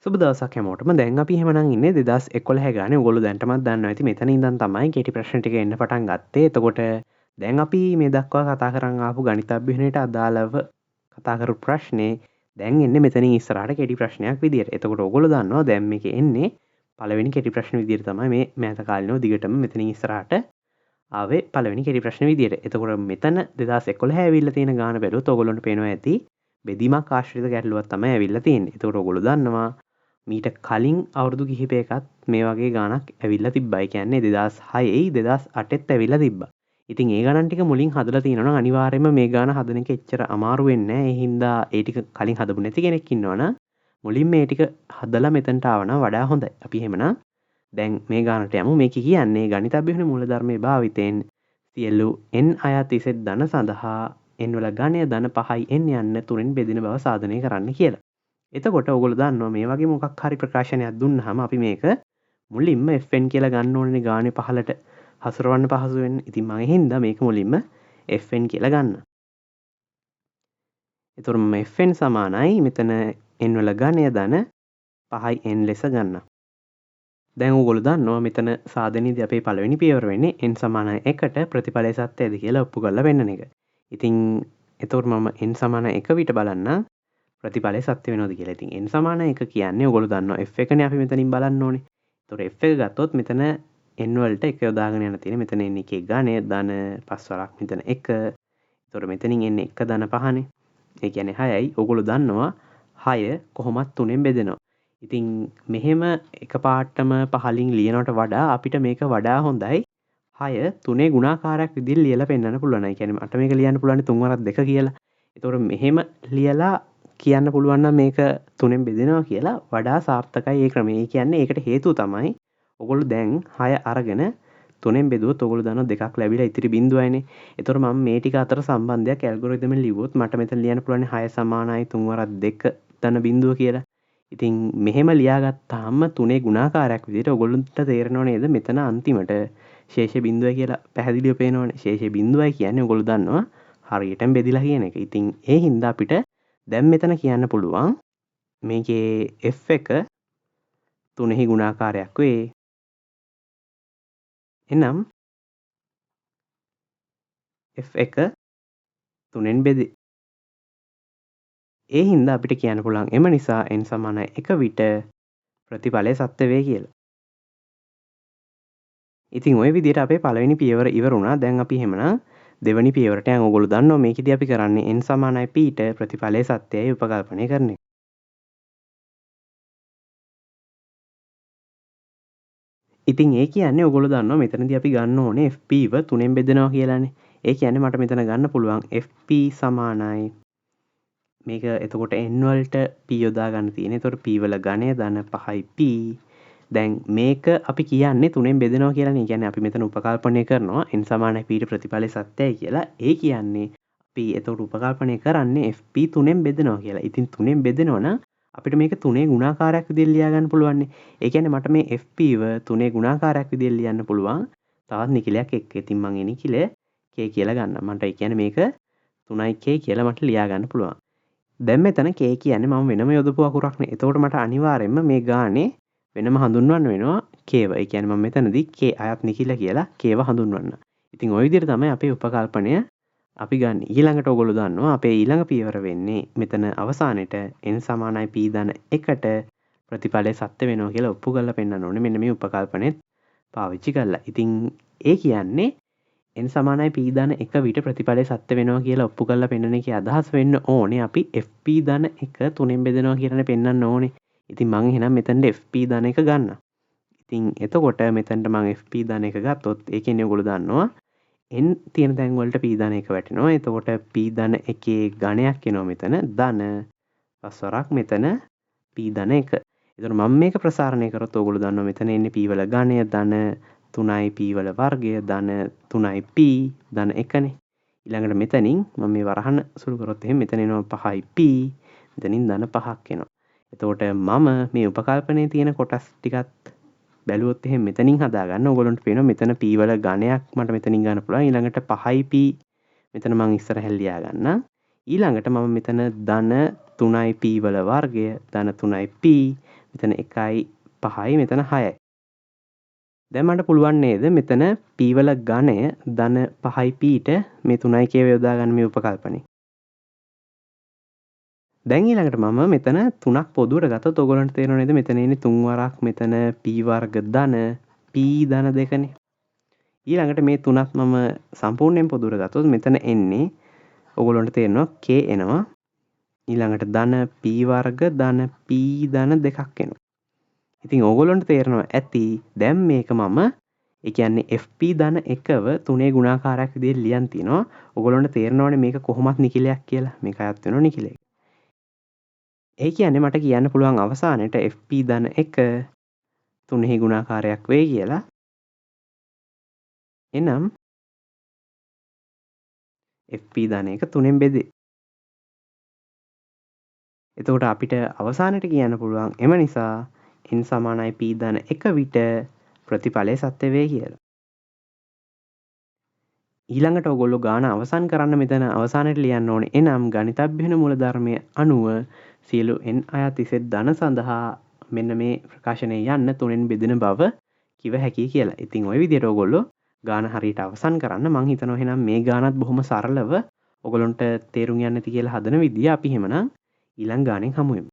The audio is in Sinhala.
සුබ දවසක් හැමෝටම. දැන් අපි එහෙමනම් ඉන්නේ 2011 ගානේ. ඔයගොල්ලෝ දැනටමත් දන්නවා ඇති මෙතන ඉඳන් තමයි කෙටි ප්‍රශ්න ටික එන්න පටන් ගත්තේ. එතකොට දැන් අපි මේ දක්වා කතා කරන් ආපු ගණිත අභ්‍යයනයට අදාළව කතා කරපු ප්‍රශ්නේ දැන් එන්නේ මෙතනින් ඉස්සරහට කෙටි ප්‍රශ්නයක් විදියට. එතකොට ඔයගොල්ලෝ දන්නවා දැන් මේකේ එන්නේ පළවෙනි කෙටි ප්‍රශ්න විදියට තමයි මේ මෑත කාලිනව දිගටම මෙතනින් ඉස්සරහට ආවේ පළවෙනි කෙටි ප්‍රශ්න විදියට. එතකොට මෙතන 2011 ඇවිල්ලා තියෙන ගාන බැලුවොත් ඔයගොල්ලන්ට පේනවා ඇති බෙදීමක් ආශ්‍රිත ගැටලුවක් තමයි ඇවිල්ලා තියෙන්නේ. එතකොට ඔයගොල්ලෝ දන්නවා මීට කලින් අවුරුදු කිහිපයකත් මේ වගේ ගාණක් ඇවිල්ලා තිබ්බා. ඒ කියන්නේ 2006 2008ත් ඇවිල්ලා තිබ්බා. ඉතින් ඒ ගණන් ටික මුලින් හදලා තියෙනවා නම් අනිවාර්යයෙන්ම මේ ගාණ හදන එක එච්චර අමාරු වෙන්නේ නැහැ. ඒ හින්දා ඒ ටික කලින් හදපු නැති කෙනෙක් ඉන්නවනම් මුලින් මේ ටික හදලා මෙතනට ආවනම් වඩා හොඳයි. අපි එහෙමනම් දැන් මේ ගානට යමු. මේක කියන්නේ ගණිත අභ්‍යයන මූලධර්මයේ භාවිතයෙන් සියලු n අයත් ඉසෙත් ධන සඳහා n වල ඝනය ධන 5යි n යන්න තුනෙන් බෙදෙන බව සාධනය කරන්න කියලා. එතකොට ඔයගොල්ලෝ දන්නවා මේ වගේ මොකක් හරි ප්‍රකාශනයක් දුන්නාම අපි මේක මුලින්ම fn කියලා ගන්න ඕනේ ගානේ පහලට හසුරවන්න පහසු වෙන්න. ඉතින් මම හින්දා මේක මුලින්ම fn කියලා ගන්න. එතකොට මම fn සමානයි මෙතන n වල ඝනය ධන 5යි n ලෙස ගන්න. දැන් ඔයගොල්ලෝ දන්නවා මෙතන සාධනයේදී අපේ පළවෙනි පියවර වෙන්නේ n සමානයි 1ට ප්‍රතිඵලය සත්‍යයිද කියලා ඔප්පු කරලා පෙන්නන එක. ඉතින් එතකොට මම n සමාන 1 විට බලන්න ප්‍රතිඵලය සත්‍ය වෙනවද කියලා. ඉතින් n සමාන 1 කියන්නේ ඔයගොල්ලෝ දන්නවා f එකනේ අපි මෙතනින් බලන්න ඕනේ. එතකොට f එක ගත්තොත් මෙතන n වලට 1 යොදාගෙන යන තියෙන. මෙතන n එකේ ඝනය ධන 5 වරක් මෙතන 1. එතකොට මෙතනින් එන්නේ 1 ධන 5නේ. ඒ කියන්නේ 6යි. ඔයගොල්ලෝ දන්නවා 6 කොහොමත් 3ෙන් බෙදෙනවා. ඉතින් මෙහෙම එකපාරටම පහලින් ලියනවට වඩා අපිට මේක වඩා හොඳයි 6 3 ගුණාකාරයක් විදිහට ලියලා පෙන්නන්න පුළුවන්. ඒ කියන්නේ මට මේක ලියන්න පුළුවන් 3 වරක් 2 කියලා. එතකොට මෙහෙම ලියලා කියන්න පුළුවන් නම් මේක 3ෙන් බෙදෙනවා කියලා වඩා සාර්ථකයි ඒ ක්‍රමය. ඒ කියන්නේ ඒකට හේතුව තමයි ඔයගොල්ලෝ දැන් 6 අරගෙන 3ෙන් බෙදුවොත් ඔයගොල්ලෝ දන්නවා දෙකක් ලැබිලා ඉතිරි බිඳුවයිනේ. එතකොට මම මේ ටික අතර සම්බන්ධයක් ඇල්ගොරිතම් එකෙන් ලිව්වොත් මට මෙතන ලියන්න පුළුවන් 6 සමානයි 3 වරක් 2 ධන බිඳුව කියලා. ඉතින් මෙහෙම ලියාගත්තාම 3 ගුණාකාරයක් විදිහට ඔයගොල්ලන්ට තේරෙනව නේද මෙතන අන්තිමට ශේෂ බිඳුවයි කියලා පැහැදිලිව පේනවනේ. ශේෂ බිඳුවයි කියන්නේ ඔයගොල්ලෝ දන්නවා හරියටම බෙදිලා කියන එක. ඉතින් ඒ හින්දා අපිට දැන් මෙතන කියන්න පුළුවන් මේකේ f එක 3 ගුණාකාරයක් වේ. එනම් f එක 3ෙන් බෙදේ. ඒ හින්දා අපිට කියන්න පුළුවන් එම නිසා n සමානයි 1 විට ප්‍රතිඵලය සත්‍ය වේ කියලා. ඉතින් ඔය විදිහට අපේ පළවෙනි පියවර ඉවර වුණා. දැන් අපි එහෙමනම් දෙවෙනි පියවරට යන්. ඔයගොල්ලෝ දන්නවා මේකෙදි අපි කරන්නේ n සමානයි p ට ප්‍රතිඵලය සත්‍යයි උපකල්පනය කරන එක. ඉතින් ඒ කියන්නේ ඔයගොල්ලෝ දන්නවා මෙතනදී අපි ගන්න ඕනේ fp ව 3ෙන් බෙදෙනවා කියලානේ. ඒ කියන්නේ මට මෙතන ගන්න පුළුවන් fp සමානයි මේක එතකොට n වලට p යොදා ගන්න තියෙන. එතකොට p වල ඝනය ධන 5යි p. දැන් මේක අපි කියන්නේ 3ෙන් බෙදෙනවා කියලානේ. ඒ කියන්නේ අපි මෙතන උපකල්පනය කරනවා n සමානයි p ට ප්‍රතිඵලය සත්‍යයි කියලා. ඒ කියන්නේ අපි එතකොට උපකල්පනය කරන්නේ fp 3ෙන් බෙදෙනවා කියලා. ඉතින් 3ෙන් බෙදෙනවා නම් අපිට මේක 3 ගුණාකාරයක් විදිහට ලියා ගන්න පුළුවන් නේ. ඒ කියන්නේ මට මේ fp ව 3 ගුණාකාරයක් විදිහට ලියන්න පුළුවන් තවත් නිඛිලයක් එක්ක. ඉතින් මං ඒ නිඛිලය k කියලා ගන්නම්. මට ඒ කියන්නේ මේක 3k කියලා මට ලියා ගන්න පුළුවන්. දැන් මෙතන k කියන්නේ මම වෙනම යොදපු අකුරක් නේ. එතකොට මට අනිවාර්යයෙන්ම මේ ගානේ වෙනම හඳුන්වන්න වෙනවා k ව. ඒ කියන්නේ මම මෙතනදී k අයත් නිඛිල කියලා k ව හඳුන්වන්න. ඉතින් ওই විදිහට තමයි අපේ උපකල්පනය අපි ගන්න. ඊළඟට ඔයගොල්ලෝ දන්නවා අපේ ඊළඟ පියවර වෙන්නේ මෙතන අවසානෙට n සමානයි p ධන 1ට ප්‍රතිඵලය සත්‍ය වෙනවා කියලා ඔප්පු කරලා පෙන්නන්න ඕනේ මෙන්න මේ උපකල්පනෙත් පාවිච්චි කරලා. ඉතින් ඒ කියන්නේ n සමානයි p ධන 1 විට ප්‍රතිඵලය සත්‍ය වෙනවා කියලා ඔප්පු කරලා පෙන්නන එකේ අදහස් වෙන්න ඕනේ අපි fp ධන 1 3ෙන් බෙදෙනවා කියලානේ පෙන්නන්න ඕනේ. ඉතින් මං එහෙනම් මෙතනට fp ධන 1 ගන්න. ඉතින් එතකොට මෙතනට මං fp ධන 1 ගත්තොත් ඒ කියන්නේ ඔයගොල්ලෝ දන්නවා n තියෙන තැන් වලට p ධන 1 වැටෙනවා. එතකොට p ධන 1 ඝනයක් එනවා මෙතන ධන පස් වරක් මෙතන p ධන 1. එතකොට මම මේක ප්‍රසාරණය කරොත් ඔයගොල්ලෝ දන්නවා මෙතන එන්නේ p වල ඝනය ධන 3යි p වල වර්ගය ධන 3යි p ධන 1නේ. ඊළඟට මෙතනින් මම මේ වරහන සුළු කරොත් එහෙනම් මෙතන එනවා 5යි p මෙතනින් ධන 5ක් එනවා. එතකොට මම මේ උපකල්පනයේ තියෙන කොටස් ටිකත් බැලුවොත් එහෙනම් මෙතනින් හදාගන්න ඕගොල්ලන්ට පේනවා මෙතන p වල ඝනයක් මට මෙතනින් ගන්න පුළුවන්. ඊළඟට 5යි p මෙතන මං ඉස්සරහින් ලියා ගන්න. ඊළඟට මම මෙතන ධන 3යි p වල වර්ගය ධන 3යි p මෙතන 1යි 5යි මෙතන 6යි. දැන් මට පුළුවන් නේද මෙතන p වල ඝනය ධන 5යි p ට මේ 3යි k යොදා ගන්න මේ උපකල්පනේ. දැන් ඊළඟට මම මෙතන 3ක් පොදුවට ගත්තොත් ඔයගොල්ලන්ට තේරෙනව නේද මෙතන එන්නේ 3 වරක් මෙතන p වර්ග ධන p ධන 2නේ. ඊළඟට මේ තුනත් මම සම්පූර්ණයෙන් පොදුවට ගත්තොත් මෙතන එන්නේ ඔයගොල්ලන්ට තේරෙනවා k එනවා. ඊළඟට ධන p වර්ග ධන p ධන 2ක් එනවා. ඉතින් ඕගොල්ලන්ට තේරෙනවා ඇති දැන් මේක මම ඒ කියන්නේ FP ධන 1ව තුනේ ගුණාකාරයක් විදිහට ලියන් තිනවා. ඔයගොල්ලන්ට තේරෙනවනේ මේක කොහොමත් නිඛිලයක් කියලා. මේක අයත් වෙනවා නිඛිලයක. ඒ කියන්නේ මට කියන්න පුළුවන් අවසානයේට FP ධන 1 තුනෙහි ගුණාකාරයක් වෙයි කියලා. එනම් FP ධන 1 තුනෙන් බෙදේ. එතකොට අපිට අවසානයට කියන්න පුළුවන් එම නිසා n සමානයි p ධන 1 විට ප්‍රතිඵලය සත්‍ය වේ කියලා. ඊළඟට ඔයගොල්ලෝ ගාන අවසන් කරන්න මෙතන අවසානයට ලියන්න ඕනේ එනම් ගණිතාභ්‍යයන මූලධර්මය අනුව සියලු n අයත් z ධන සඳහා මෙන්න මේ ප්‍රකාශනය යන්න තුනෙන් බෙදෙන බව කිව හැකියි කියලා. ඉතින් ඔය විදිහට ඔයගොල්ලෝ ගාන හරියට අවසන් කරන්න. මං හිතනවා එහෙනම් මේ ගානත් බොහොම සරලව ඔයගොල්ලන්ට තේරුම් යන්න ඇති කියලා හදන විදිය. අපි එහෙමනම් ඊළඟ ගානෙන් හමු වෙමු.